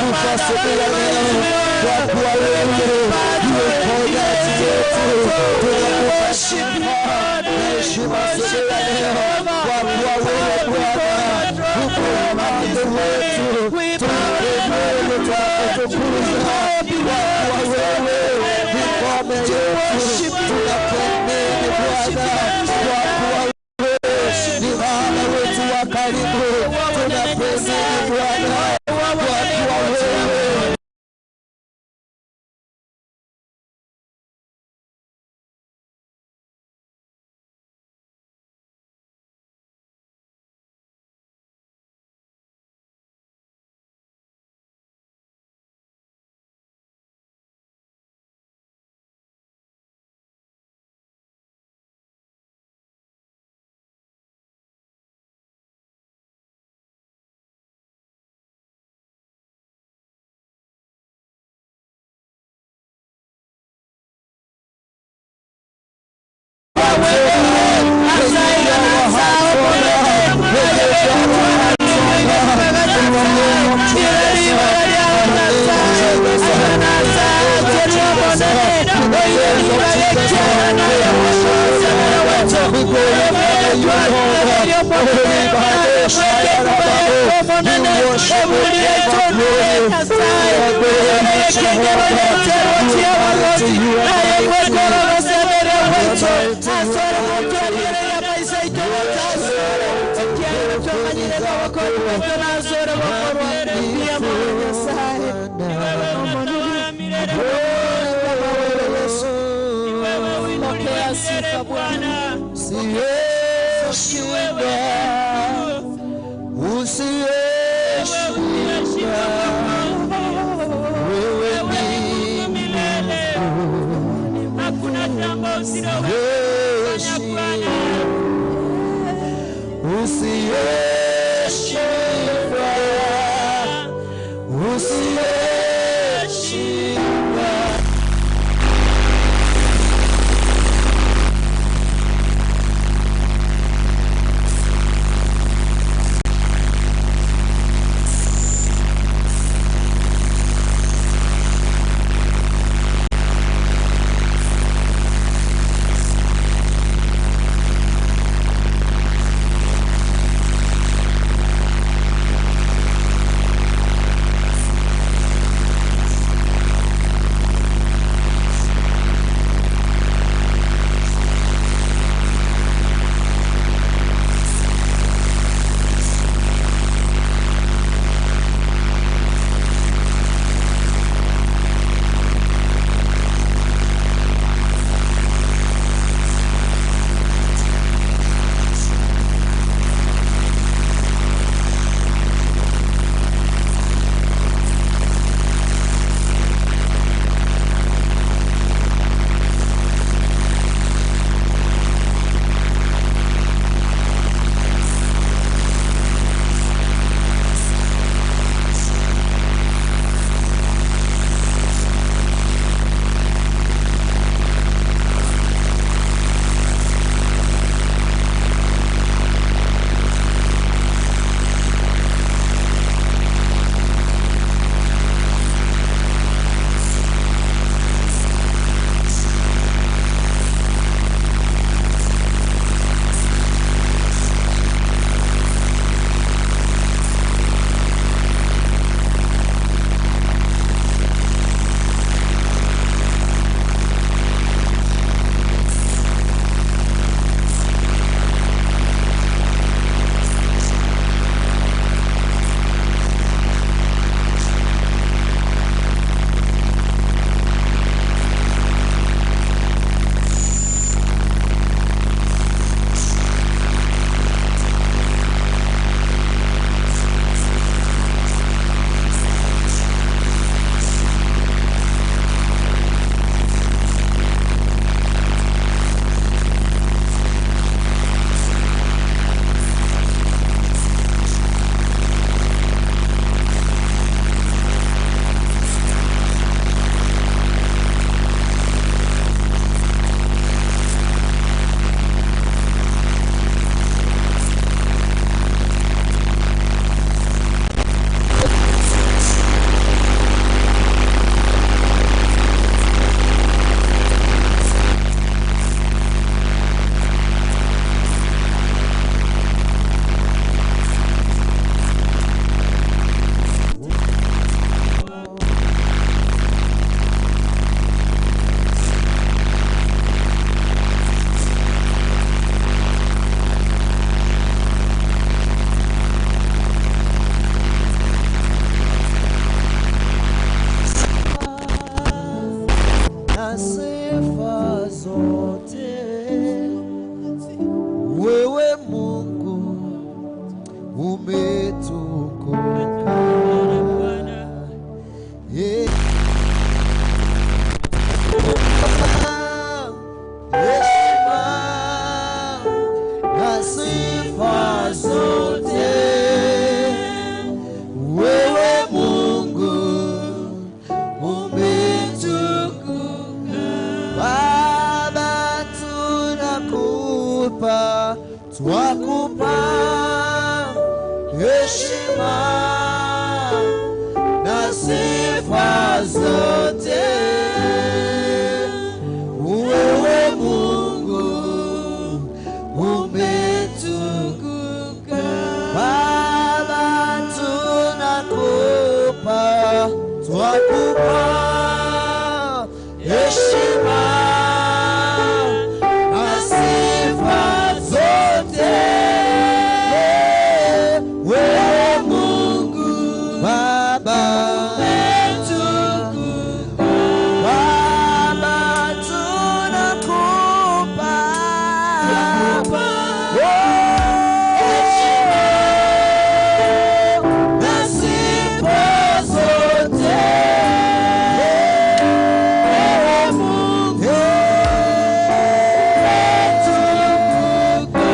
sifa asubuhi ya leo, kwa kuwa wewe ndiwe mponyaji wetu. Tunakupa sifa na heshima asubuhi ya leo, kwa kuwa wewe Bwana uko upande wetu. Tunakuabudu, tunakutukuza kwa kuwa wewe ni ngome yetu. Tunakuamini Bwana kwa kuwa wewe ni Baba wetu wa karibu. Tunakuamini Bwana kwa kuwa wewe Pokea sifa Bwana. Usiyeshinda, usiyeshinda, wewe ni Milele. Hakuna jambo usiloweza Bwana. usiyeshinda, usiyeshinda. Tunakupa, twakupa heshima na sifa zote. Wewe Mungu umetukuka. Baba, tunakupa, twakupa heshima na sifa zote. Wewe Mungu Baba, Baba tunakupa heshima na sifa zote. Wewe Mungu umetukuka.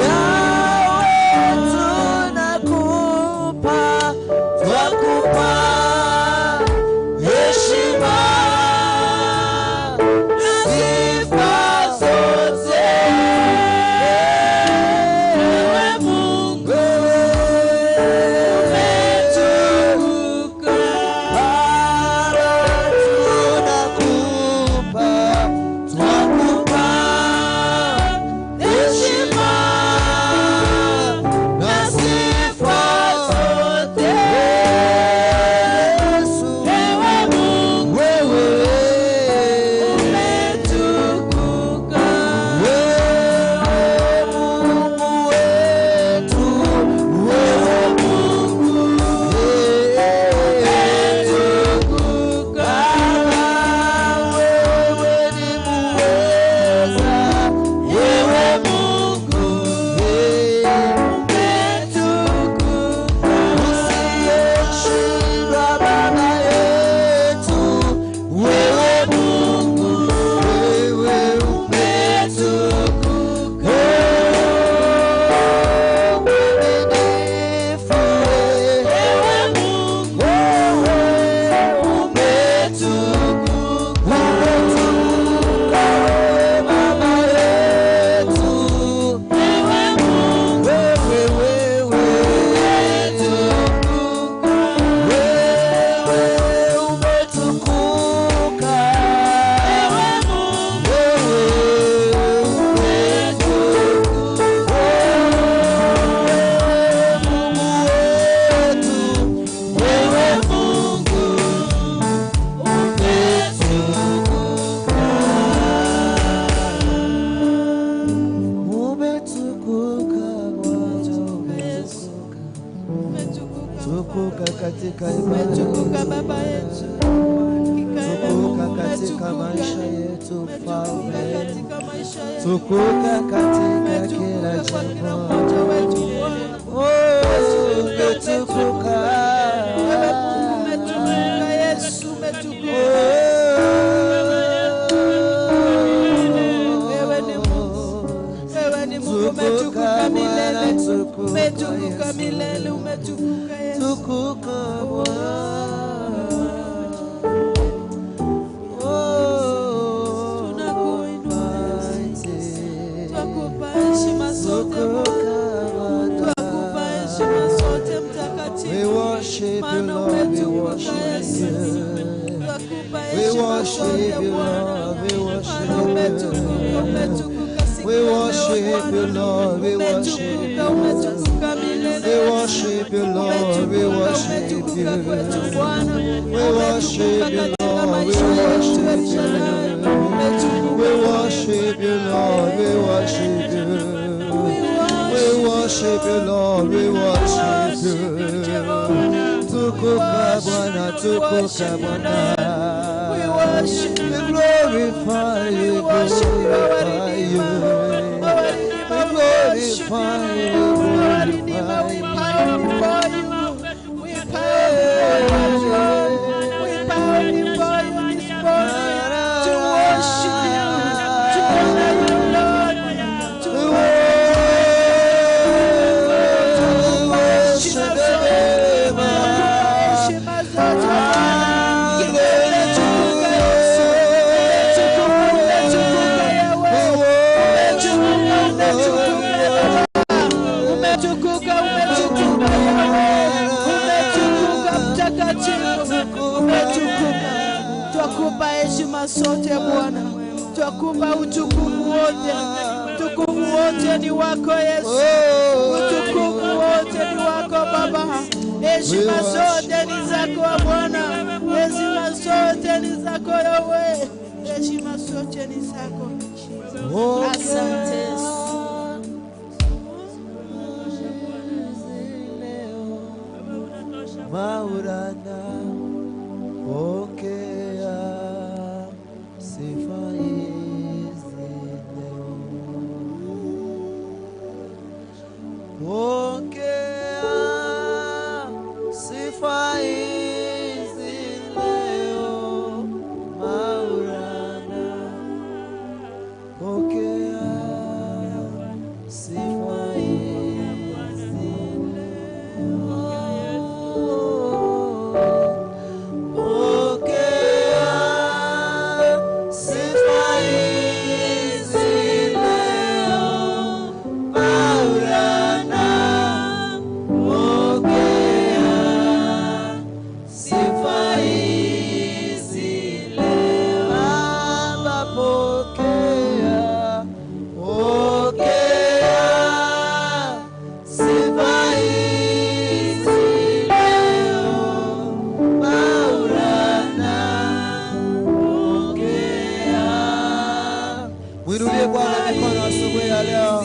Yawe tunakupa, twakupa heshima na sifa zote. Wewe Mungu umetukuka. Baba tunakupa, twakupa heshima na sifa zote. Yesu, wewe Mungu, wewe umetukuka. Wewe Mungu wetu, wewe Mungu umetukuka. Wewe ni muweza, wewe Mungu umetukuka. Usiyeshindwa Baba yetu, wewe Mungu, wewe umetukuka. Mwaminifu wewe Mungu, wewe umetukuka. Umetukuka wewe Baba yetu, wewe Mungu, wewe wewe umetukuka. Wewe umetukuka. Wewe Mungu, wewe umetukuka. Wewe Mungu wetu, wewe Mungu umetukuka. Umetukuka Bwana, umetukuka. Tukuka katika imani, Umetukuka Baba yetu, tukuka katika maisha yetu umetukuka Mfalme, katika maisha yetu, tukuka katika kila umetukuka kwa kila jambo. mmoja wetu Bwana. Oh, umetukuka. Wewe Mungu umetukuka, Yesu umetukuka. Wewe ni Mungu, wewe ni Mungu, umetukuka milele, umetukuka milele, umetukuka Yesu. Tukuka Bwana. Oh, Tunakuinua Yesu. mighty. Twakupa heshima zote Bwana. Tukuka Twakupa Bwana. heshima zote We Mtakatifu, worship you, maana Lord. We umetukuka worship Yesu. you. Twakupa We heshima worship zote you, Bwana, Lord. We worship maana umetukuka, you. umetukuka siku We ya leo worship you, Bwana. Lord. We worship Umetukuka, you. umetukuka milele. We worship you, Lord. We Umetukuka, worship umetukuka you. kwetu Bwana. We worship Umetukuka you, katika Lord. We maisha yetu worship El Shaddai. you. Umetukuka We worship you, Lord. We worship you. We worship you, Lord. We worship you. Tukuka Bwana, tukuka Bwana. We worship We you. glorify We you, worship you, our glorify you. Redeemer. Our Redeemer, We we worship glorify you. you, Our Redeemer, we bow before you. We bow before you, Lord. We bow before you this morning to worship you, to honor you, Lord, to We worship you, heshima zote Bwana. Umetukuka Yesu, umetukuka, umetukuka Yahweh. Heshima zote Bwana, twakupa utukufu wote. Utukufu wote ni wako Yesu, utukufu wote ni wako Baba. Heshima zote ni zako Bwana, heshima zote ni zako Yahweh, heshima zote ni zako. Asante Yesu. Maulana, pokea sifa hizi leo. Pokea sifa hizi leo, Maulana, pokea sifa hizi leo. Pokea sifa hizi leo, Maulana, pokea sifa hizi leo. Baba, pokea, pokea sifa hizi leo, Maulana, pokea. Mwinulie Bwana mikono asubuhi ya leo.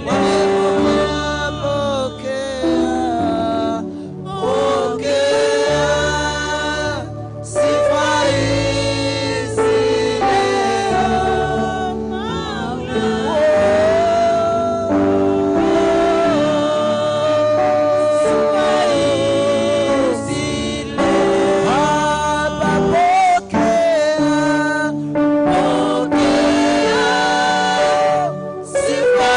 Mwambie Bwana, pokea, pokea sifa hizi leo. Baba, pokea, pokea sifa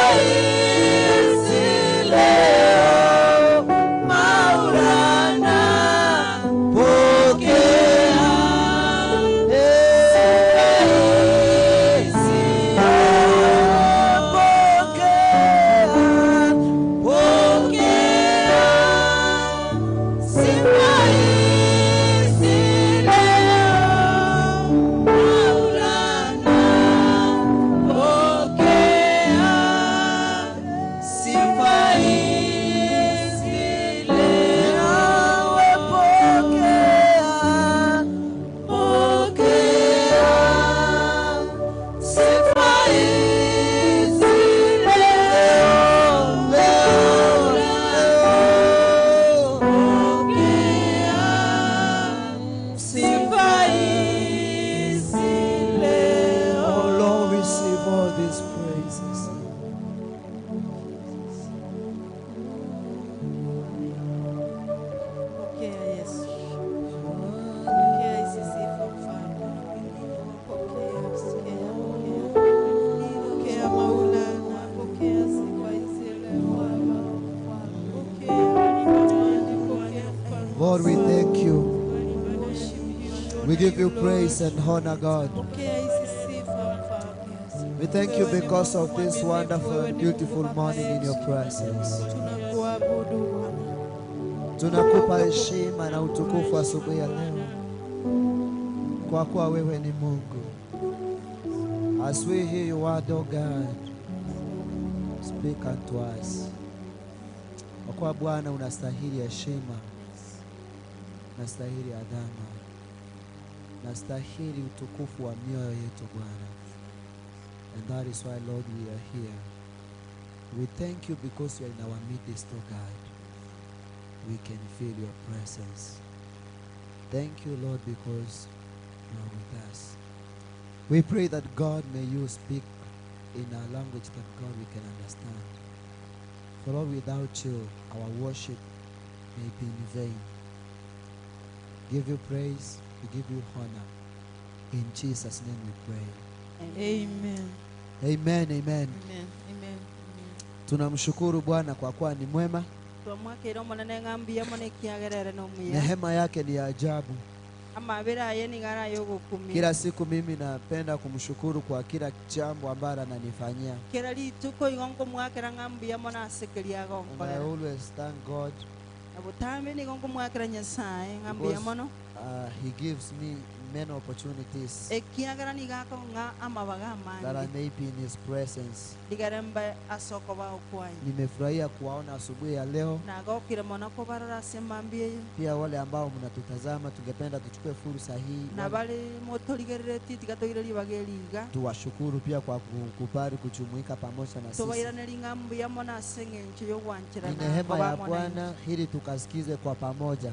hizi leo, Maulana, pokea hizi pokea, pokea sifa hizi leo, Maulana, pokea sifa hizi leo, pokea, pokea sifa hizi leo, leo, leo. Sifa hizi leo. Oh Lord, receive all these praises. Pokea Yesu. Pokea hizi sifa Mfalme. Pokea, pokea, pokea. Pokea Maulana, pokea sifa hizi leo Baba. Pokea Amani, pokea Mfalme. Lord, we thank you. We worship you, We give you Lord. praise and honor, God. Pokea hizi sifa Mfalme. We thank you because of this wonderful and beautiful morning in your presence. Tunakuabudu Bwana. Tunakupa heshima na utukufu asubuhi ya leo, kwa kuwa wewe ni Mungu. As we hear your word, O God, speak unto us. Kwa kuwa Bwana unastahili heshima, unastahili adhama, unastahili utukufu wa mioyo yetu Bwana. And that is why, Lord, we are here. We thank you because you are in our midst, O God. We can feel your presence. Thank you, Lord, because you are with us. We pray that God may you speak in a language that God we can understand. For Lord, without you, our worship may be in vain. Give you praise, we give you honor. In Jesus' name we pray. Amen. Amen, amen. Amen. Amen. Amen. Tunamshukuru Bwana kwa kuwa ni mwema, twamwakĩra omonene ng'ambia mono ekiagerere nomuya nehema yake ni ya ajabu. amabĩra aye nigara yogokumia Kila siku mimi napenda kumshukuru kwa kila jambo ambalo ananifanyia. kĩra rituko igo nkomwakĩra ng'ambia mono asekeria And I agonkorera always thank God na botambe nigo nkomwakĩra nyasaye ng'ambia Because- mono he gives me many opportunities Ekiagera nigo akong'a amabaga that I amange, may be in His presence. rigere mbe ase okobao kwaye. Nimefurahia kuwaona asubuhi ya leo. Nagokire mono kobarora ase emambia eye. Pia wale ambao mnatutazama, tungependa tuchukue fursa hii Na wale- bare motorigereretie tiga toire ribaga eri iga, tuwashukuru pia kwa kukubali kujumuika pamoja na sisi. tobairanerie ng'a mbuya mono ase eng'encho Ni y'ogwancherana neema koba ya amo naintwe. Bwana ili tukasikize kwa pamoja.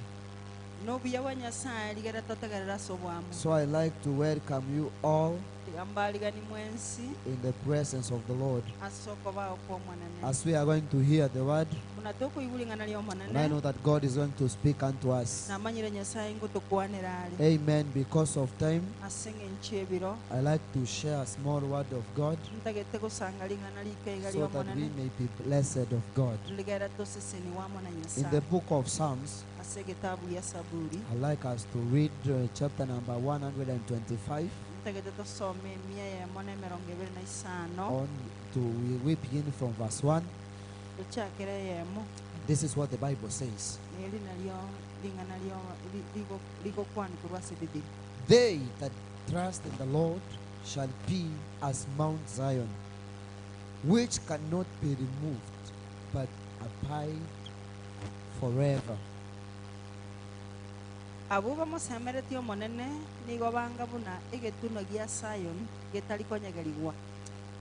Nobuya bwa Nyasae rigere totegerere ase oboamo. So I like to welcome you all Tiga mbarigani mwensi in the presence of the Lord. ase okobao kw'Omonene. As we are going to hear the word, Buna tokoigwa ring'ana and I ri'Omonene, know that God is going to speak unto us. namanyire Nyasae ngotokwanera are. Amen. Because of time, Ase eng'encho y'ebiro, I like to share a small word of God ntagete gosanga ring'ana rike iga so that we ri'Omonene, may be blessed of God. rigere toseseniwa amo na In Nyasae. the book of Psalms, Ase egetabu gia Saburi, I like us to read chapter number 125 ntagete tosome emia eyemo na emerongo ebere na isano, on to we begin from verse 1. tochakere eyemo. This is what the Bible says. Neri nario ring'ana rio rigokwanwa korwa ase Bibiri. They that trust in the Lord shall be as Mount Zion, which cannot be removed, but abide forever. Abwo bamosemeretie Omonene nigo banga buna egetunwa gia Sayoni getari konyegerigwa,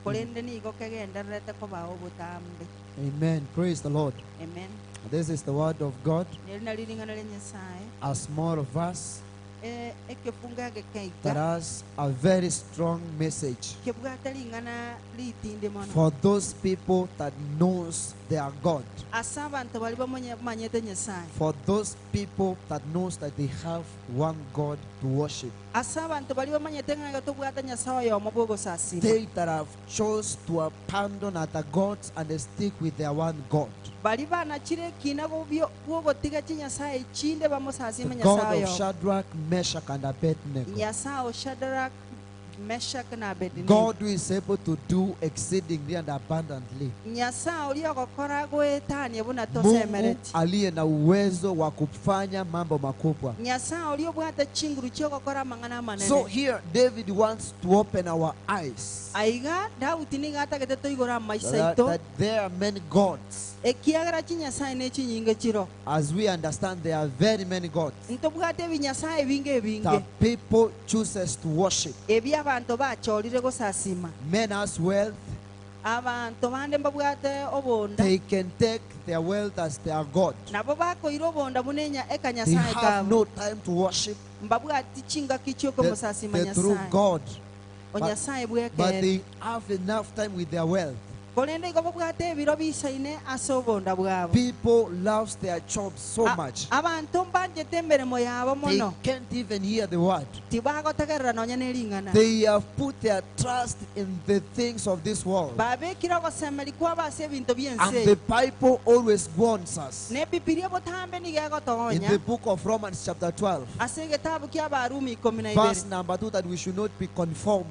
korende nigo kegendererete kobao obotambe. Amen. Praise the Lord. Amen. This is the word of God. Neri nario ring'ana ria Nyasae. A small verse Eh, ekefungo eke that keiga has a very strong message kebwate ring'ana ritinde mono for those people that knows their God. ase abanto baria bamanyete Nyasae, For those people that knows that they have one God to worship. ase abanto baria bamanyete ng'a iga tobwate Nyasae oyomo bw'ogosasima. They that have chose to abandon other gods and stick with their one God. Baria banachire ekina bw'ogotiga chinyasae chinde bamosasime The God Nyasae of oyomo. Shadrach, Meshach, and Abednego. Nyasae o Shadrach, Meshach na Abednego. God who is able to do exceedingly and abundantly. Nyasae oria ogokora goetania buna Mungu tosemereti. aliye na uwezo wa kufanya mambo makubwa. Nyasae oria obwate chinguru chiogokora amang'ana amanene. So here David wants to open our eyes Aiga Daudi nigo atagete toigora amaiso aito. that there are many gods. Ekiagera chinyasae ne chinyinge chiro. As we understand, there are very many gods Ntobwate ebinyasae binge ebinge. that people chooses to worship. Ebi abanto bachorire gosasima. Men has wealth, Abanto bande mbabwate obonda. they can take their wealth as their God. Nabo bakoira obonda buna enya They ekanyasae have kabo. no time to worship Mbabwati chingaki chi'okomosasima the true Nyasae. God, Onyasae but bwekere. they have enough time with their wealth. Korende igo babwate ebiro bisaine ase obonda bwabo. People loves their jobs so much. Abanto mbanchete emeremo yabo They mono. can't even hear the word. Tibagotegerera nonya ne ring'ana. They have put their trust in the things of this world. Babekire ogosemeri kwabo ase ebinto And bi'ense. the Bible always warns us. Ne Bibilia botambe nigo In egotonya. the book of Romans chapter 12, Ase egetabu kia Abarumi ikomi na verse ibere. number 2, that we should not be conformed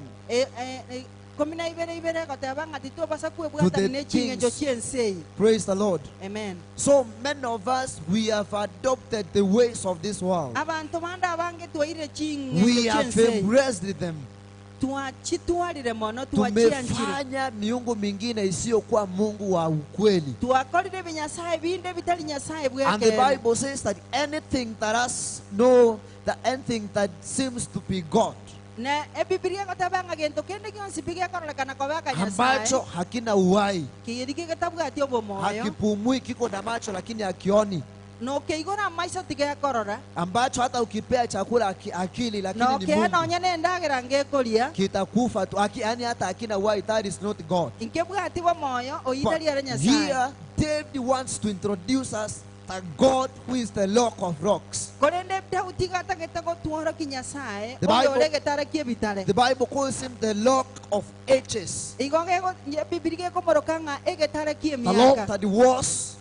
Ikomi na ibere ibere egoteba ng'a titobasa To kwebwatana the ne ching'encho things. chi'ense eye. Praise the Lord. Amen. So many of us, we have adopted the ways of this world. Abanto bande abange twaire ching'encho We have chi'ense eye. embraced them. Twachitwarire mono, twachianchire. Tumefanya miungu mingine isiyokuwa Mungu wa ukweli. Twakorire ebinyasae binde bitari Nyasae And the bwekere. Bible says that anything that has no, that anything that seems to be God, Na Ebibilia egoteba ng'a gento kende gionsi pi gekororekana koba aka ambacho Nyasae, hakina uhai, keri getabwati obomoyo, hakipumui, kiko na macho lakini hakioni, nokeigora amaiso tigekorora, ambacho hata ukipea chakula akili lakini ni nokea Mungu, nonya nendagera ngekoria, kitakufa tu, yani hata hakina uhai, that is not God. inkebwati bomoyo But oitari are Nyasae. here David wants to introduce us the God who is the rock of rocks. Korende Daudi gatagete gotworokia Nyasae, The oyo Bible- ore getara ki'ebitare. The Bible calls him the rock of ages. Igo Bibilia gekomoroka ng'a egetare The Lord ki'emiaka. that was,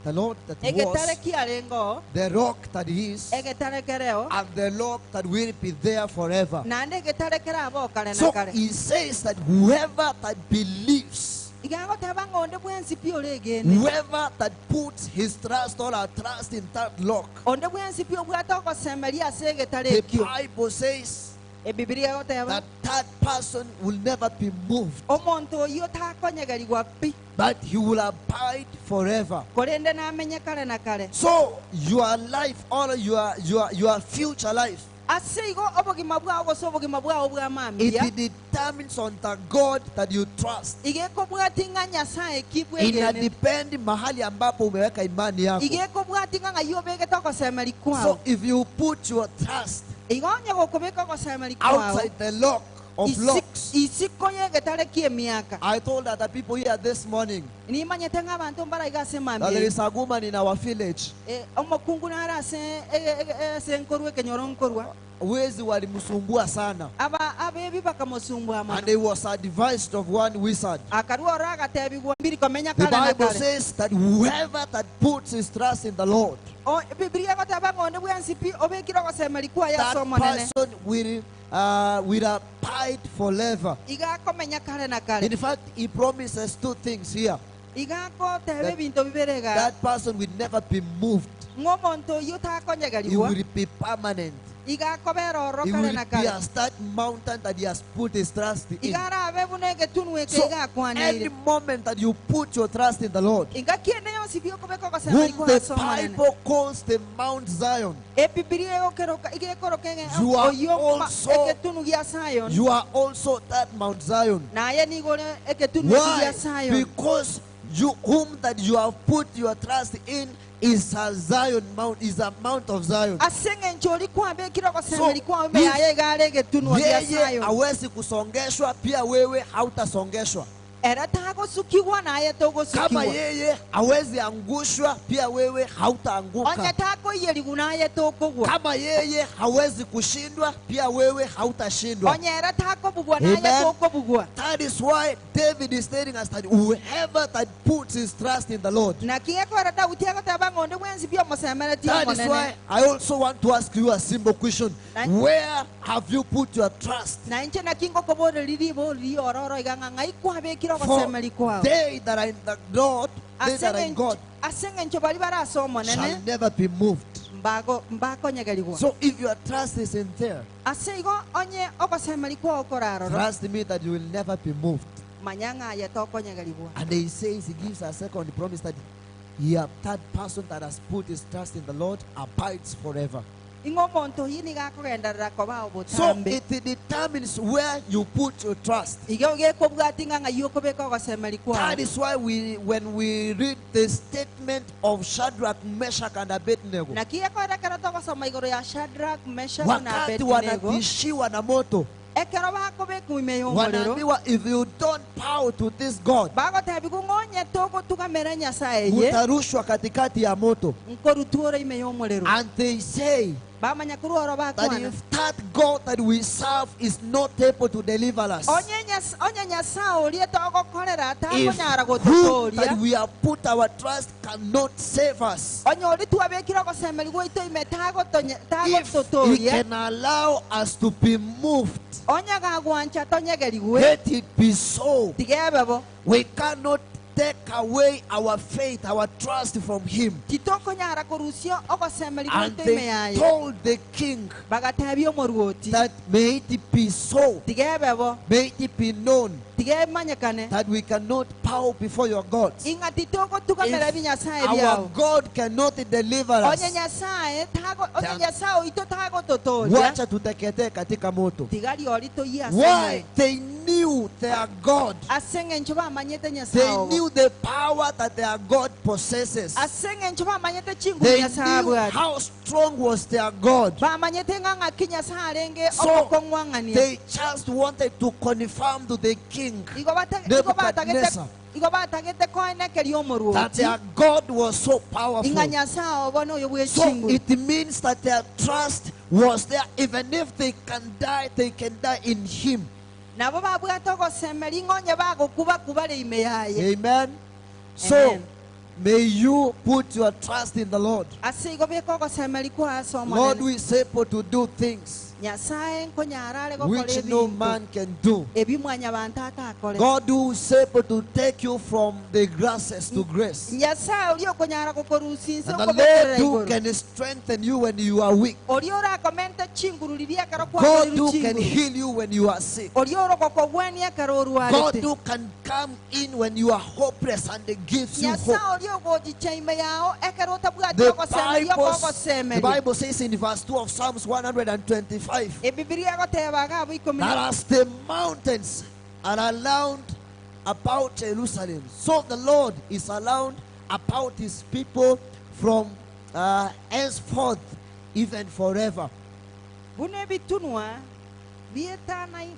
the Lord that Egetare was, kiarengo, the rock that is, egetare kereo, and the rock that will be there forever. naende egetare kerabo kare na So kare. he says that whoever that believes Iga agoteba ng'a onde bwensi pi oregene. Whoever that puts his trust or her trust in that rock, Onde bwensi pi obwate ogosemeria ase egetare the ekio. Bible says Ebibilia egoteba, that that person will never be moved, Omonto oyio takonyegerigwa pi, but he will abide forever. korende namenye kare na kare. So your life or your future life, Ase igo obogima bwao gose obogima bwao bwa mambia, it determines on the God that you trust. iga ekobwatia ng'a Nyasae ki bwegenete. Inadepend mahali ambapo umeweka imani yako. Iga ekobwatia ng'a ng'ai obegete ogosemeria kwao. So if you put your trust Igo onye gokobeka ogosemeria kwao outside the lock of isi- locks. isiko y'egetare ki'emiaka. I told other people here this morning Nimanyete ng'a abanto mbaraiga ase that mambia there eye. is a woman in our village. Eh, omokungu nare ase ege- ege- ase nkorwa ekenyoro nkorwa. Wezi walimsumbua sana. Aba abebi bakamosumbua mono. And he was advised of one wizard. Akarua oro agatebigwa mbiri komenya The kare na Bible kare. says that whoever that puts his trust in the Lord, O, Bibilia egoteba ng'a onde bwensi pi obekire ogosemeria kwaye ase that Omonene, person will abide forever. iga akomenya kare na kare. In fact, he promises two things here. Iga akoteba That ebinto bibere iga, that person will never be moved. ng'a omonto oyio He takonyegerigwa, will be permanent. iga akobera ororo He kare will na be kare. a start mountain that he has put his trust in. Iga arabe buna egetunwa eke So, iga akwaneire. any moment that you put your trust in the Lord, Engaki ende yonsi pi okobeka ogosemeria whom kwa the ase Omonene. Bible calls the Mount Zion, Ebibilia egokeroka, iga ekoroka enge- You are oyio ma- egetunu gia Zion. you are also that Mount Zion. Naye nigo ore egetunu eki Why? gia Zion. Because you whom that you have put your trust in is a Zion mount, is a mount of Zion. Ase eng'encho oria kwabekire ogosemeria So, kwao ime yaye iga are egetunwa gia Yeye Zion. hawezi kusongeshwa, pia wewe hautasongeshwa. Ere tagosukigwa naye Kama togosukigwa. yeye hawezi angushwa, pia wewe hautaanguka. Onye takoiyerigwa naye tokogwa. Kama yeye hawezi kushindwa, pia wewe hautashindwa. Onye ere takobugwa naye Amen. tokobugwa. That is why David is telling us that whoever that puts his trust in the Lord. Naki gekora Daudi agoteba ng'a onde bwensi pi omosemeretie That is Omonene. why I also want to ask you a simple question. Where have you put your trust? Na inche naki ngokoboreria ribo riria ororo iga ng'a ng'ai kwabekire For ogosemeria kwao. they that are in the Lord, they Ase that are in eng'encho- God, ase eng'encho baria bare ase shall Omonene, never be moved. mbago mbakonyegerigwa. So if your trust is in there, Ase igo onye ogosemeria kwao koraroro, trust me that you will never be moved. manya ng'a aye tokonyegerigwa. And he says, he gives a second promise that he, that person that has put his trust in the Lord abides forever. Ing'o omonto oyio nigo akogenderera koba So obotambe. it determines where you put your trust. Igo gekobwatia ng'a ng'ai okobeka ogosemeria kwao. That is why when we read the statement of Shadrach, Meshach, and Abednego, Naki gekora ekero togosoma igoro ya Shadrach, Meshach na wakati Abednego, wanatishiwa na moto, ekero bakobekwa ime ya omorero, wanaambiwa if you don't bow to this God, bagotebigwa ng'onye togotugamera Nyasaye eye, utarushwa katikati ya moto. nkorutuore ime ya omorero. And they say Bamanya korwa oro that bakwana. if that God that we serve is not able to deliver us, Onye onye Nyasaye oria togokorera if takonyara whom gototoria, that we have put our trust cannot save us, onye oria twabekire ogosemeria gwaito ime if he tagototoria, can allow us to be moved, onye gagwancha tonyegerigwe, let it be so. tiga ebe bo. We cannot take away our faith, our trust from him. Titokonyara korusia ogosemeria And gwaito ime they yaye. told the king Bagatebia omorwoti, that may it be so, tiga ebe bo, may it be known tiga emanyekane, that we cannot bow before your God. ing'a titogotugamera If ebinyasaye our biao. God cannot deliver Onye us, Nyasaye tago, onye Tang- Nyasaye oito tagototoria, wacha tuteketee katika moto. tiga riori toyie ase Why? omorero. They knew their God. Ase eng'encho bamanyete Nyasaye They obo. knew the power that their God possesses. Ase eng'encho bamanyete chinguru They Nyasaye knew abwate. how strong was their God. Bamanyete ng'a ng'aki Nyasaye arenge So, ogokong'wang'ania. They just wanted to confirm to the king Igo bata- igo batagete Nebuchadnezzar igo batagete koenekeria that omorwoti their God was so powerful. ing'a Nyasaye obo noyo bwe So chinguru. it means that their trust was there. Even if they can die, they can die in him. Nabo babwate ogosemeria ng'onye bagokuba-kubara ime yaye. Amen. So Amen. may you put your trust in the Lord. Ase igo beka ogosemeria kwa ase Lord, Omonene. we is able to do things. Nyasaye nkonyara are gokora which no ebinto man can do. ebi mwanyabanto atakore. God who is able to take you from the grasses to grace. Nyasaye oria okonyara gokorusia inse And the Lord okobekerera who igoro. can strengthen you when you are weak. Oria orakomente chinguru riria ekero God kwakorirwe who can chinguru. heal you when you are sick. Oria orogokogwenia ekero God orwarete. who can come in when you are hopeless and he gives you hope. Nyasaye oria ogochicha ime yao ekero otabwati The ogosemeria Bible, the okogosemeria. Bible says in verse 2 of Psalms 125 Ebibilia egoteba iga abwo ikomi that na as the mountains are around about Jerusalem, so the Lord is around about his people from henceforth, even forever. Buna ebitunwa bietanai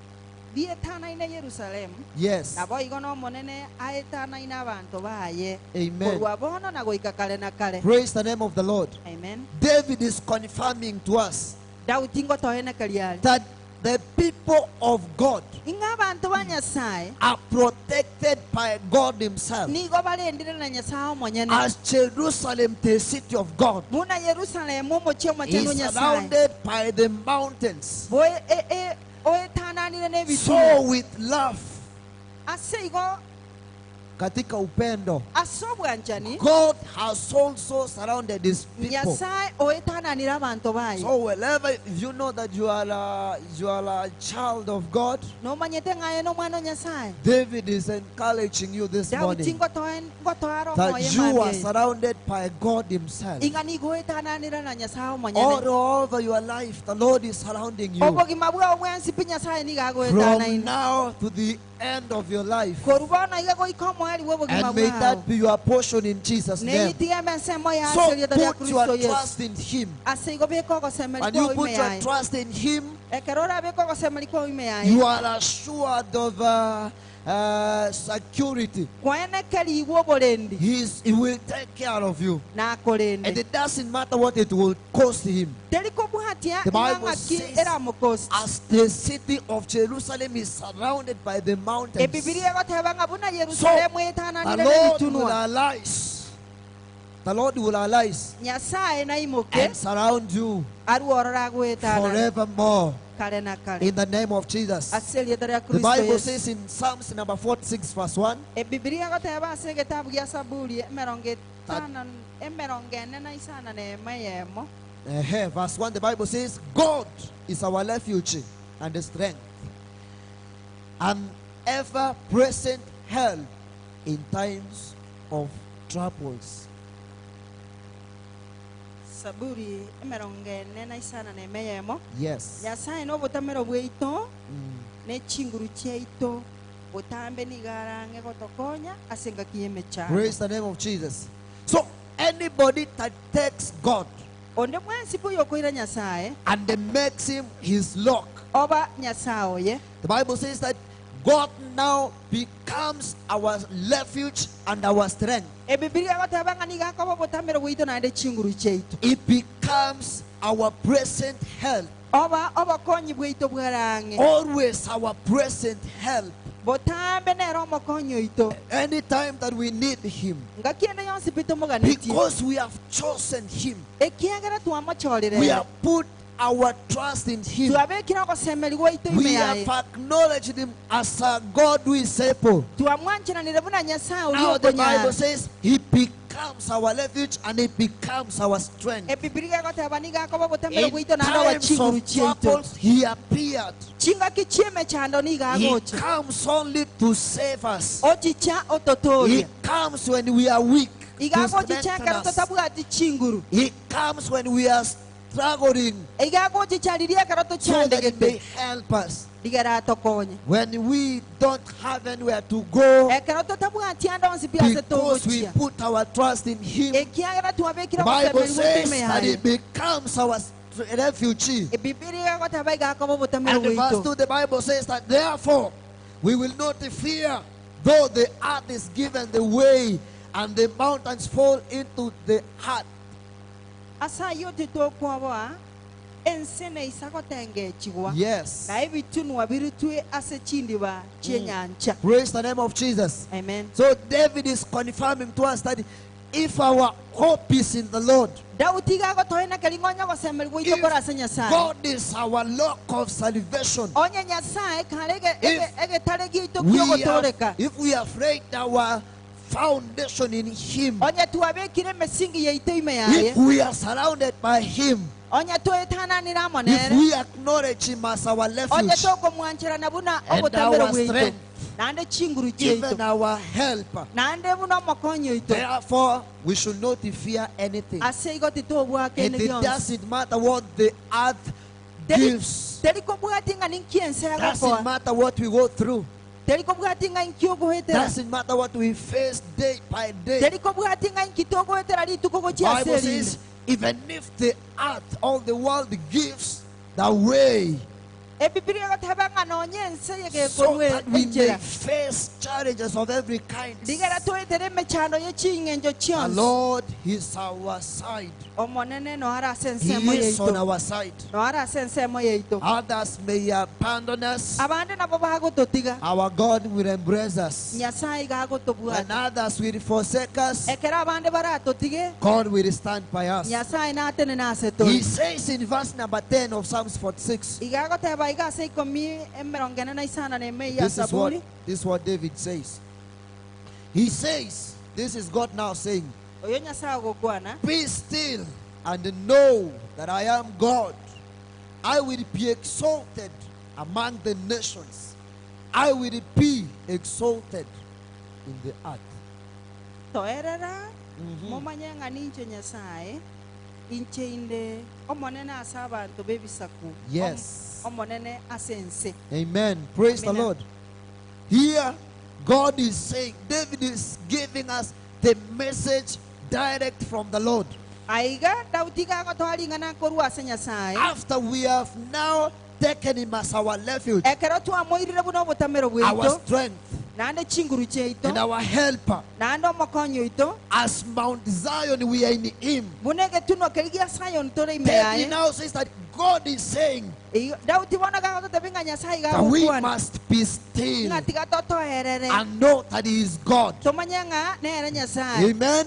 bietanaine Yerusalemu, Yes. naboigo n'Omonene aetanaine abanto baye Amen. korwa bono na goika kare na kare. Praise the name of the Lord. Amen. David is confirming to us Daudi ngotoenekeria are that the people of God ing'a abanto ba Nyasaye are protected by God Himself. nigo barendire na Nyasaye omonyene. As Jerusalem, the city of God, Buna Yerusalemu omochie omochenu is Nyasaye surrounded by the mountains. Boe- e- e- oetananire n'ebitunwa. So with love, Ase igo katika upendo, ase obwanchani God has also surrounded His people. Nyasaye oetananire abanto baye. So wherever you know that you are a child of God, Nomanyete ng'aye n'omwana o Nyasaye. David is encouraging you this Daudi morning ngotoara that omoyo you are mambia. surrounded by God Himself. Ing'a nigo oetananire na Nyasaye omonyene. All over your life, the Lord is surrounding you. Obogima bwao bwensi pi Nyasaye nigo From agoetanaine. now to the end of your life. Korwa bono iga goika omoeri bwa obogima And may bwao. that be your portion in Jesus' name. Neitige ensemo ya So ase erieta ria put your Kristo Yesu. trust in Him. Ase igo beka ogosemeri When you kwao put ime your yaye. trust in Him, Ekero orabeke ogosemeri kwao ime yaye. you are assured of security. Kwaenekerigwe oborendi. He will take care of you. Nakorende. And it doesn't matter what it will cost him. Teri kobwatia The Bible ing'ang'aki says, eramokosti. As the city of Jerusalem is surrounded by the mountains, Ebibilia egoteba ng'a buna so Yerusalemu the etananire Lord will n'ebitunwa. arise. The Lord will arise Nyasaye naimoke and surround you arworora agoetanana forevermore. kare na kare. In the name of Jesus. Ase erieta ria The Kristo Bible Yesu. says in Psalms number 46, verse 1. Ebibilia egoteba ase egetabu gia Saburi emerongo etano emerongo ene na isana na emo eyemo. Verse 1, the Bible says, God is our refuge and strength, and ever-present help in times of troubles. Saburi emerongo ene na isana na emo eyemo. Yes. Nyasaye n'obotamero bwaito n'echinguru chiaito botambe niga arange gotokonya ase engaki y'emechando. Praise the name of Jesus. So anybody that takes God Onde mwensi buya okoira Nyasaye and makes him his lock, oba Nyasaye oye. The Bible says that God now becomes our refuge and our strength. Ebibilia egoteba ng'a niga akoba obotamero bwaito naende chinguru chiaito. It becomes our present help. Oba obokonyi bwaito bwarange. Always our present help. Botambe nero omokonyi oito. Anytime that we need him. Ngaki ende yonsi pi tomoganetie. Because we have chosen him. Ekiagera twamochorire. We have put our trust in him. Twabekire ogosemeri gwaito ime We yaye. have acknowledged him as a God who is able. Twamwancheranire buna Nyasaye oria Now the okonyara. Bible says he becomes our refuge and he becomes our strength. Ebibilia egoteba niga akoba obotamero In bwaito naende oba times chinguru of chiaito. troubles, he appeared. Chingaki chi'emechando niga He agocha. comes only to save us. Ochicha He ototoria. comes when we are weak to Iga agochicha strengthen ekero us. totabwati chinguru. He comes when we are struggling Iga agochicha riria ekero so that he may tochandegete. help us. Rigera atokonye. When we don't have anywhere to go, Ekero totabwati ande onsi pi ase because we togochia. put our trust in him, Ekiagera twabekire the Bible ogosemeri bwaito says ime that he yaye. becomes our refugee. Ebibilia egoteba iga akoba obotamero And the verse bwaito. 2, the Bible says that therefore we will not fear, though the earth is given the way and the mountains fall into the heart. Ase ayio titokwoboa ense neisa gotengechigwa. Yes. Na ebitunwa birutwe ase chindiba chi'enyancha. Praise the name of Jesus. Amen. So David is confirming to us that If our hope is in the Lord, Daudi iga agotoena keri ng'a onye ogosemeria gwaito if kore ase Nyasae, God is our lock of salvation, onye Nyasae kare ege- ege- If egetare giaito we have, ki'ogotooreka, if we have laid our foundation in Him, onye twabekire emesingi yaito ime yaye, if we are surrounded by Him, onye toetananire amo if nere, we acknowledge Him as our onye refuge tokomwancherana buna and obotamero our bwaito, strength, naende chinguru even chiaito, our helper, naende buna omokonyi oito, therefore we should not fear anything. ase igo titobwaka And ene it bionsi. doesn't matter what the earth Teri- gives, teri kobwati ng'a ninki ense doesn't egokoa, matter what we go through, teri kobwati ng'a inki ogoetera, doesn't matter what we face day by day. teri kobwati ng'a inki togoetera rituko gochia ase Bible erinde. says, even if the earth all the world gives the way, Ebibiri egoteba ng'a nonye ense so yegekorwa that we may enchera face challenges of every kind. rigera toetere emechando y'eching'encho The chionsi Lord is our side. omonene noara ase He ensemo is on yaito our side. noara ase ensemo yaito Others may abandon us. abande nabo bagototiga Our God will embrace us. nyasaye iga When agotobwata others will forsake us, ekero abande baratotige God will stand by us. nyasaye natenene ase He tori says in verse number 10 of Psalms 46, iga agoteba iga ase ikomi emerongo ene na isana na eme ya this is what, saburi this is what David says. He says, this is God now saying, oyo nyasaye ogokwana Be still and know that I am God. I will be exalted among the nations. I will be exalted in the earth. Toerera momanye ng'a ninche nyasaye inche inde omonene ase abanto b'ebisaku Yes. Omonene ase ense. Amen. Praise the Amen. Lord. Here, God is saying, David is giving us the message direct from the Lord. Aiga Daudi gagotoa ring'ana korwa ase nyasaye After we have now taken him as our refuge, ekero twamoirire buna obotamero our bwaito strength, naende chinguru chiaito and our helper, naende omokonyi oito as Mount Zion, we are in him. buna egetunwa keri gia Zion tore ime David yaye now says that God is saying Daudi bono gagototebia ng'a nyasaye that we gagokwana must be still ng'a tiga totoerere and know that He is God. tomanye ng'a nere nyasaye. Amen.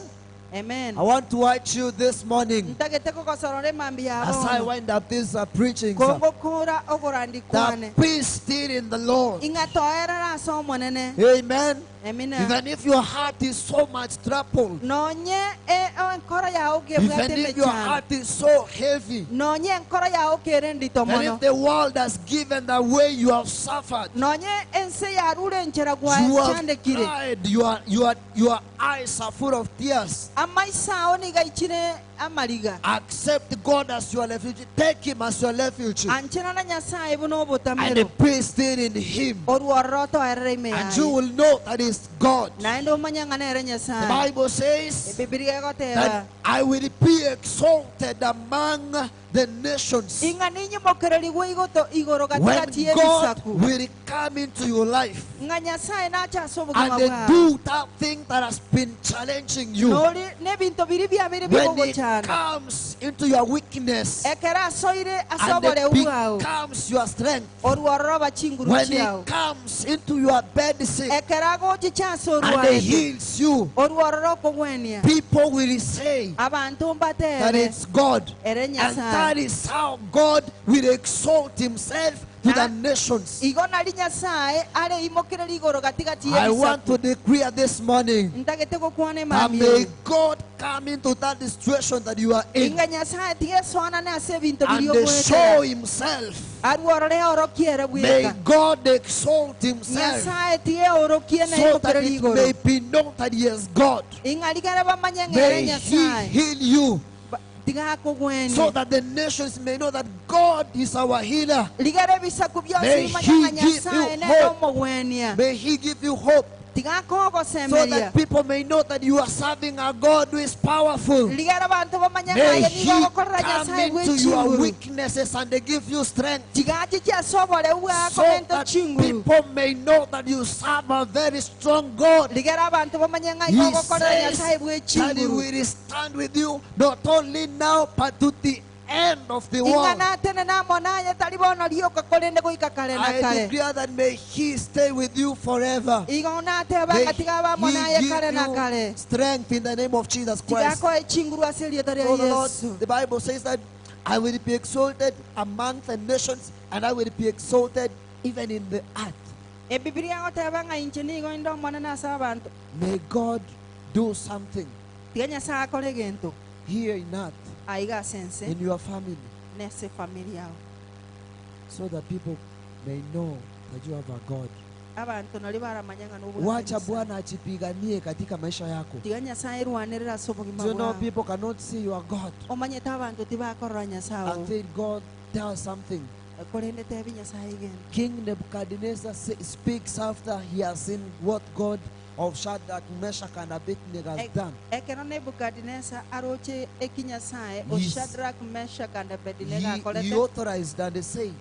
Amen. I want to urge you this morning Ntagete kogosorora emambi ya as I bono wind up this preaching sir, kongokora ogorandikwane that be still in the Lord. ing'a toerere ase omonene. Amen. Amina. Even if your heart is so much troubled, Nonye enkoro yao even kebwate if your emechando heart is so heavy, nonye enkoro yao kere ndito and mono if the world has given the way you have suffered, nonye ense yarure enchera you have gwachandekire cried, your eyes are full of tears. Amaisa ao niga ichire amariga. Accept God as your refuge. Take Him as your refuge. Anchera na nyasaye buna And obotamero be still in Him. oruororo toerere ime And you yaye will know that it's God. naende omanye ng'a nere The nyasaye. Bible says Ebibilia egoteba that I will be exalted among the nations. ing'a ninyimokererigwe igoto igoro When gatigati God y'ebisaku will come into your life ng'a nyasaye nacha ase obogima and they bwao do that thing that has been challenging you, nori n'ebinto biri biabere when He bigogochana comes into your weakness ekero asoire ase and oboreu it bwao becomes your strength, oruororo bachinguru when He chiao comes into your bed sick ekero agochicha ase and He orwarete heals you, oruororo okogwenia people will say abantu that mbatebe it's God. ere And that nyasaye is how God will exalt Himself to the nations. Igo nari nyasaye are imokereri igoro gatigati I want y'ebisaku to declare this morning ntagete gokwana that emambi may eye. God come into that situation that you are in Inga nyasaye tigesoanane ase ebinto and biri show ogwetera Himself. aruorore orokiere May bweka God exalt Himself nyasaye tigeorokie so that naimokereri it igoro may be known that He is God. ing'a rigere bamanye ng'ere May He nyasaye heal you Ba- tigakogwenia so that the nations may know that God is our healer. rigere ebisaku bionsi May bimanye He ng'a give you nyasaye nere hope. omogwenia May He give you hope so tigakogosemeria that people may know that you are serving a God who is powerful. rigere abanto bamanye May ng'a aye He nigo ogokorera come nyasaye into your bw'echinguru weaknesses and give you strength tigachiche ase oboreu so bwakomenta that chinguru people may know that you serve a very strong God. rigere abanto bamanye ng'a He igo ogokorera says nyasaye that He bw'echinguru will stand with you not only now but to the end of the world. Ing'a natenene amo naye, tari bono rioka, korende goika kare na I kare. declare that may He stay with you forever. Igo nateba May ng'a tiga abe amo He naye give kare na you kare. strength in the name of Jesus Tiga Christ. akoe chinguru ase erieta ria So the Lord, Yesu. the Bible says that I will be exalted among the nations and I will be exalted even in the earth. Ebibilia egoteba ng'a inche nigo inde omonene ase abanto. May God do something Tiga Nyasae akore egento here in earth, aiga ase ense, in your family, na ase efamiri yao. so that people may know that you have a God. Abanto nario baramanye ng'a nobwate Wacha Nyasae. Bwana achipiganie katika maisha yako. Tiga Nyasae erwanerere ase obogima Do you know bwao. people cannot see your God Omanyete abanto tibakorora Nyasae oo. until God does something. Korende tebi Nyasae egento. King Nebuchadnezzar speaks after he has seen what God of Shadrach, Meshach, and Abednego has done. Ekero Nebukadinesa aroche eki Nyasae o Yes. Shadrach, Meshach, and Abednego He, he akorete, authorized and he said,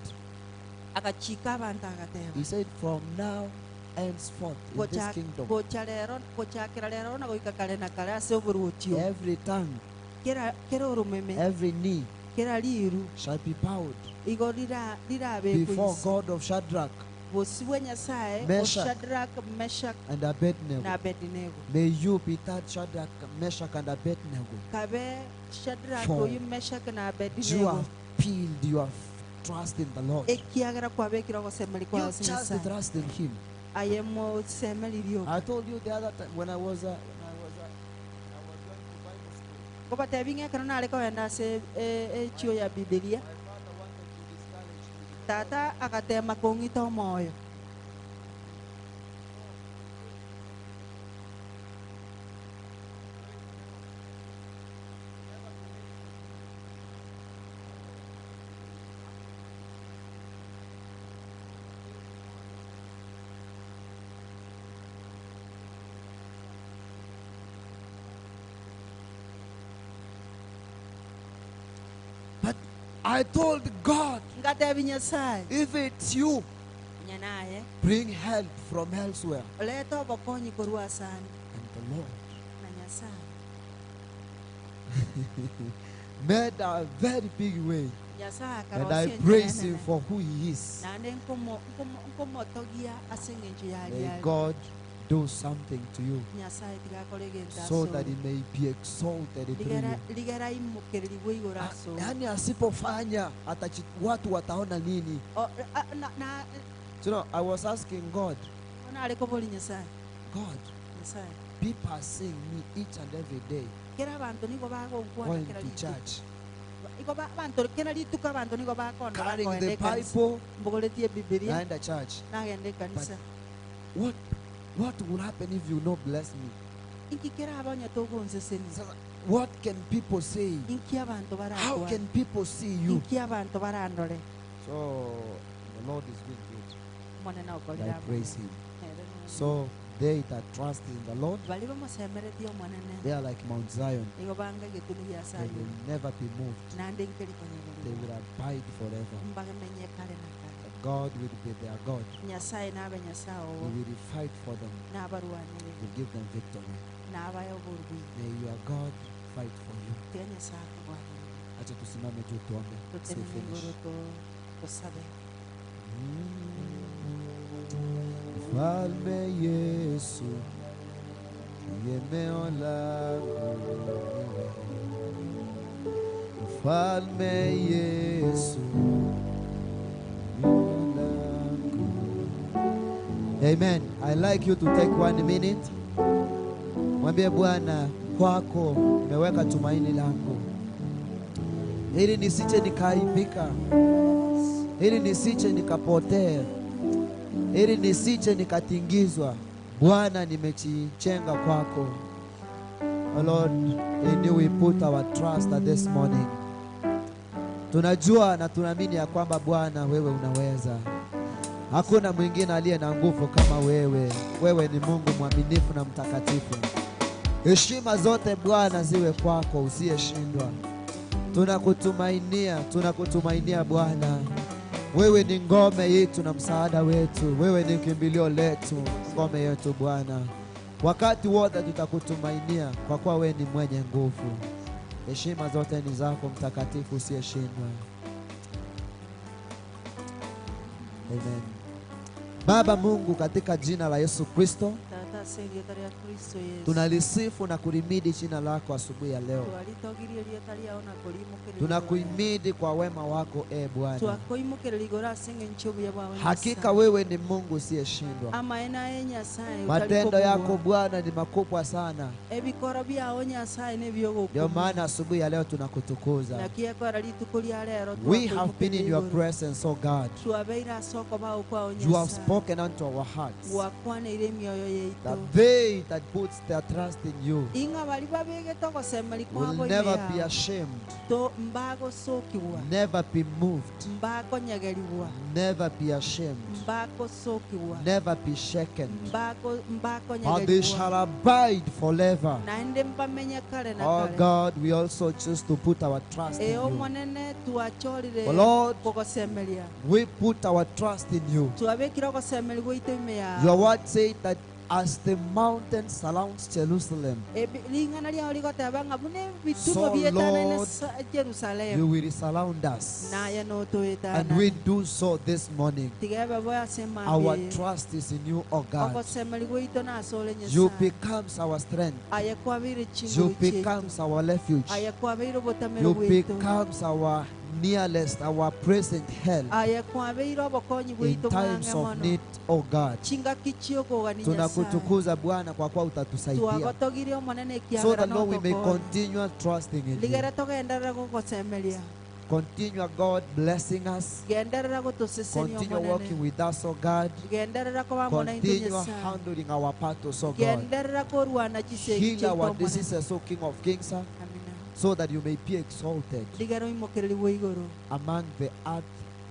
agachika abanto agateba, he said, from now henceforth in this Gocha- kingdom, gocha rero gochakera rero na goika kare na kare ase oboruoti obo, every tongue, kera kera oromeme, every knee kera riru shall be bowed igo rira rirabekwe before inse. God of Shadrach, Bosio bwa Nyasae o Meshach, Shadrach, Meshach and Abednego. na Abednego. May you be that Shadrach, Meshach, and Abednego. Kabe Shadrach For oyo Meshach na You Abednego. have peeled your trust in the Lord. Ekiagera kwabekire ogosemeria You kwao ase just Nyasae. trust in Him. Aye mosemeriri I told you the other time when I was when I was I was going to Bible school. Ngobatebia ng'a ekero nare kogenda ase echio ya Bibilia, My father wanted to discourage me. tata agatema kong'ita omoyo. But I told God, Ngatebia Nyasaye, if it's you, onye naye, bring help from elsewhere. Leta obokonyi korwa ase ande. And the Lord Na Nyasaye made a very big way. Nyasaye And I akarosia enchera praise him enene. for who he is. Naende nkomo- nkomo- nkomotogia ase eng'encho May yaria are. God do something to you Nyasaye tiga akore egento so ase that he ore. may be exalted through Rigera you. rigera aimokererigwe igoro Ah, ase ore. Yaani asipofanya atachi, watu wataona nini? O, a, na, na, You know, I was asking God, bono are koboria Nyasaye. God, Nyasaye. people are seeing me each and every day Kera abanto nigo bagonkwana going kera to rituko. church, Igo ba- abanto kera rituko abanto nigo bakona carrying bakoenda the ekanisa. Bible Mbogoretie Bibilia and the church. nagenda ekanisa. What what will happen if you not bless me? Inki kera abanya togonsesenia. Sasa, what can people say? Inki abanto How barakwane. can people see you? Inki abanto barandore. So the Lord is doing good. Omonene And I okorire praise him. Ere nonya. So they that trust in the Lord, Baria bamosemeretie Omonene. they are like Mount Zion. Nigo banga egetunu gia They Sayoni. will never be moved. Naende nkeri They konyegerigwa. will abide forever. Mbagamenye kare na kare. That God will be their God. Nyasaye nabe Nyasaye He obo. will fight for them. Nabarwanere. He will give them victory. Nabae oborwani. May your God fight for you. Tiga Nyasaye akogwanere. Acha tusimame juu tuombe. Say Totenene finish. igoro to- tosabe. Mfalme Yesu, tegemeo langu ni wewe. Mfalme Yesu, tegemeo langu. Amen. I like you to take 1 minute. Mwambie Bwana, kwako nimeweka tumaini langu, ili nisije nikaaibika, ili nisije nikapotea, ili nisije nikatingizwa. Bwana, nimejichenga kwako. Oh Lord, in you we put our trust at this morning. Tunajua na tunaamini ya kwamba Bwana wewe unaweza. Hakuna mwingine aliye na nguvu kama wewe. Wewe ni Mungu mwaminifu na mtakatifu. Heshima zote Bwana ziwe kwako usiyeshindwa. Tunakutumainia, tunakutumainia Bwana. Wewe ni ngome yetu na msaada wetu. Wewe ni kimbilio letu, ngome yetu Bwana. Wakati wote tutakutumainia kwa kuwa wewe ni mwenye nguvu. Heshima zote ni zako mtakatifu usiyeshindwa. Amen. Baba Mungu, katika jina la Yesu Kristo, Tata ase erieta ria Kristo Yesu. tunalisifu na kulimidi jina lako asubuhi ya leo. Twaritogirie erieta riao na koriimokereria. Tunakuhimidi kwa wema wako e Bwana. Twakoimokereria igoro ase eng'encho obuya bwao Hakika Nyasaye. wewe ni Mungu usiyeshindwa. Amaene aye Nyasaye Matendo otari yako kobua. Bwana ni makubwa sana. Ebikoro biao Nyasaye Ndio nebiogokumia. maana asubuhi ya leo tunakutukuza. Naki ekora rituko ria rero We have been in your twakoimokereria igoro. presence, O God. Twabeire ase okobao kwao You have Nyasaye. spoken unto our hearts Gwakwaneire emioyo yaito. that they that put their trust in you Ing'a baria babegete ogosemeri will kwabo ime never be yao. ashamed, To mbagosokigwa. never be moved, Mbakonyegeriwa. never be ashamed, Mbagosokigwa. never be shaken, Mbako but they shall mbakonyegeriwa. abide forever. Naende mbamenye kare na Oh kare. God, we also choose to put our trust in Ee you. omonene twachorire Oh Lord, kogosemeria. we put our trust in you. Twabekire ogosemeri gwaito ime Your yao. word said that as the mountain surrounds Jerusalem, Ring'ana riao rigoteba ng'a buna ebitumo So, bietanaine Lord, you Jerusalem. will surround us. Naye And notoetana. we do so this morning. Tigebe boe ase Our mambia. trust is in you, oh God. Ogosemeri gwaito nase ore You Nyasaye. becomes our strength. Aye kwabeire You chinguru chiaito. becomes our refuge. Aye kwabeire obotamero You bwaito. becomes our nearest, our present help Aye kwabeire obokonyi in bwaito times bwange of mono. need, oh God. Chingaki chiokogani Nyasaye. Tunakutukuza Bwana kwa kuwa utatusaidia. Twagotogirie omonene So ekiagera that Lord we may notokonya. continue trusting in you. Ligere togenderera gogosemeria. Continue God blessing us. Genderera gotosesenia Continue walking omonene. with us, oh God. Genderera koba amo naintwe Continue Nyasaye. handling our battles, oh God. Genderera korwana chisegi Heal chiaito our omonene. diseases, O King of Kings, Amina. so that you may be exalted Ligere oimokereri igoro. among the earth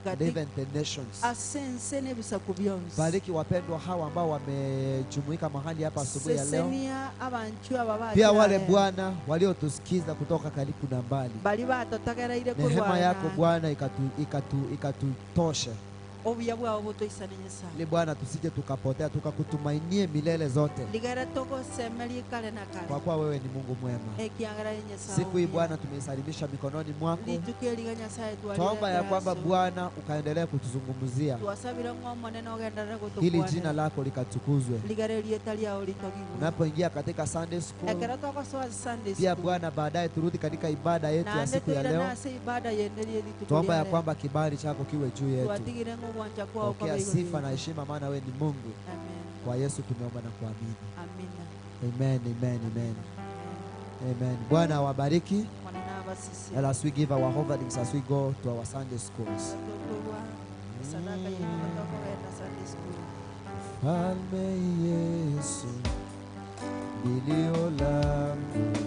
and Gati even the nations. ase ense n'ebisaku bionsi. Bariki wapendwa hawa ambao wamejumuika mahali hapa asubuhi ya leo, Sesenia abanchu aba pia wale bachire. Bwana waliotusikiza kutoka karibu na mbali. Bari batotagereire Rehema korwana. yako Bwana ikatu, ikatu, ikatutoshe Obuya bwao botoisane Nyasaye. ili Bwana tusije tukapotea, tukakutumainie milele zote, Ligere togosemerie kare na kwa kare. kuwa wewe ni Mungu mwema. Ekiagera Nyasaye. Siku hii obuya. Bwana tumeisalimisha mikononi mwako, Rituko eriga Nyasaye twaomba ya kwamba twarirete Bwana ukaendelea kutuzungumzia twasabire ng'a omonene ogenderere ili jina gotokwanera lako likatukuzwe. ligere erieta riao ritogigwe Unapoingia katika Sunday school, ekero togosoa Sunday pia school Bwana baadaye turudi katika ibada yetu ya naende siku ya toirane leo. ase ibada yende rie rituko Tuomba ya ria rero kwamba kibali chako kiwe juu yetu. twatigire ng'a ogwancha kwao Pokea kobe igoro sifa na yaito. heshima, maana wewe ni Mungu. Amen. Kwa Yesu tumeomba na kuamini, Amina. amen, amen, amen, amen. Bwana awabariki. Monene abasisi And as we give our offerings as we go to our Sunday schools. tokorwa esadaka yetu tokogenda Sunday school. Mfalme Yesu, lilio langu.